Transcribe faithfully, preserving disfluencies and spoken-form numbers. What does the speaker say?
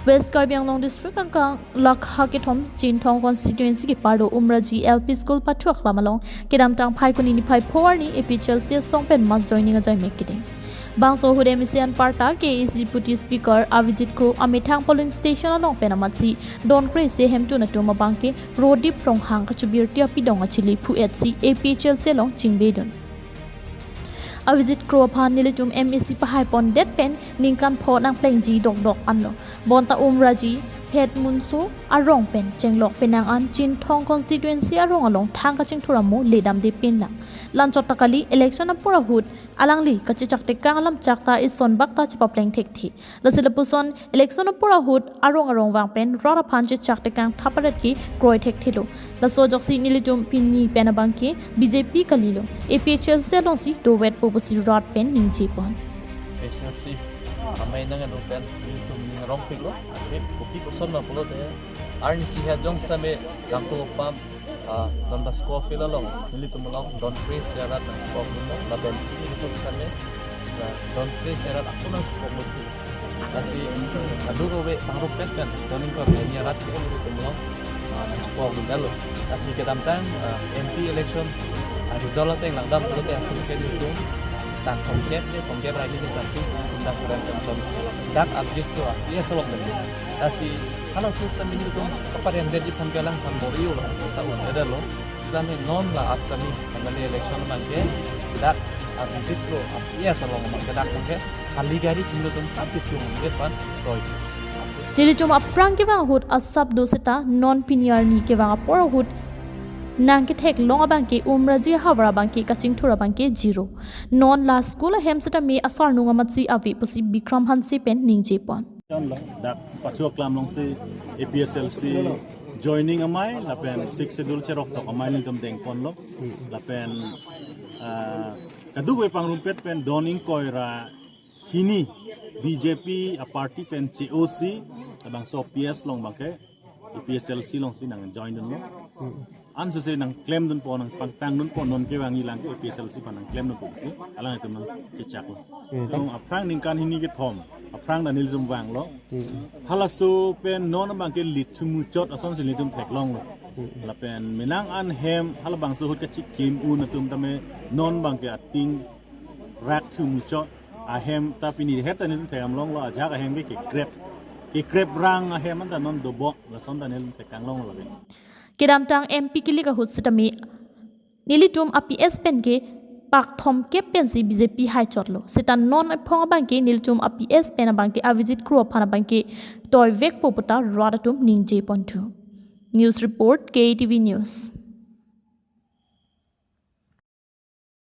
West Karbi Anglong District angkang Lakha kethom Chinthong constituency keparlo Umraji L P School pathu aklam along kedamtang Phaikuni niphai pho arni A P H L C asong pen mass joining ajai mek kedeng. Bangso ahut M A C anparta K A A C Deputy Speaker Avijit Kro amethang polling station along pen amatsi don kre-isi ahemtun atum abangke Rodip Ronghang kachubirti apidong achili phu-etsi A P H L C along chingbedun. Avijit Kro aphan nelitum M A C pahai pondet pen ningkan pho nangplengji dokdok anlo. Bonta Umraji, Phet Munso arong pen chenglok penang an Chinthong constituency arong along thang kachingthur amo ledamde pinlang. La-anchot ta kali, election apor ahut alangli kachechak tekang alam chak ta ison bak ta chepapleng thekthe. Lasi lapuson election apor ahut arong arong vang pen rat aphan chechak tekang thap aret ke kroi thekthelo. Laso ajoksi nelitum pini pen abangke B J P kalilo, A P H L C alongsi dovetpo pusi rat pen ningjepon. P H L C amei nang ado pen nelitum ningrongpiklo. Ake kopi koson ma pulote arnisi ha jong sitame Langto Pam, ah, Don Bosco field along nelitum along don kre-isi arat nangchipokdunlo, lapen nelitum sitame, ah, don kre-isi arat ako nangchipoklo. Lasi kadokave pangrumpet pen don ingkoi ra hini arat ke nelitum along, ah, nangchipokdunlo. Lasi kedamtang, ah, M P election, ah, result ateng langdam pulote asum ke nelitum dak thomkep ke thomkep ra hini ke something nelitum dak kurang kencon dak Avijit Kro P S along pen. Lasi halaso sitame nelitum kapareng detji aphan ke alangphan bor-ilo, sita un-edetlo. Sitame non la upcoming M L A election abangke dak Avijit Kro P S along abangke dak abangke khali gari si nelitum kapitung ke pan roi. Nelitum aphrang kevang ahut asap do seta non pini arni kevang apor ahut nangketheklong abangke Umraji havar abangke kachingthur abangke zero. Non la school ahem sitame asarnung amatsi ave pusi Bikram Hanse pen ningjepon. Chonlo, dak pathu aklam alongsi A P H L C joining amei lapen Sixth Schedule cherok tok amei nelitum dengponlo. Lapen, ah, kadokave pangrumpet pen don ingkoi ra hini B J P a party pen che-osi labangso P S along abangke A P H L C alongsi nangjoindunlo. Ansose nangklemdunpo, nangpangtangdunpo, non kevang ilang ke A P H L C aphan nangklemdunpo pusi alanglitum nangchechaklo. Hmm. Nelitum aphrang ningkan hini kethom aphrang ta nelitum vanglo. Hmm. Halaso pen non abangke lithumuchot asonsi nelitum theklonglo. Hmm. Lapen menang an hem halabangso ahut kachikim un atum tame non abangke ating rak thumuchot ahem ta pini het ta nelitum thekdamlonglo, ajahak ahem ke kekrep, kekrep rang ahem anta non dobok, lason ta nelitum theklonglo ke. Kedamtang M P kelik ahut sitame nelitum a P S pen ke pak thomkep pensi B J P haichotlo. Seta non aphong abangke nelitum a P S pen abangke Avijit Kro aphan abangke toivekpo puta rat atum ningjeponthu. News report, K A T V News.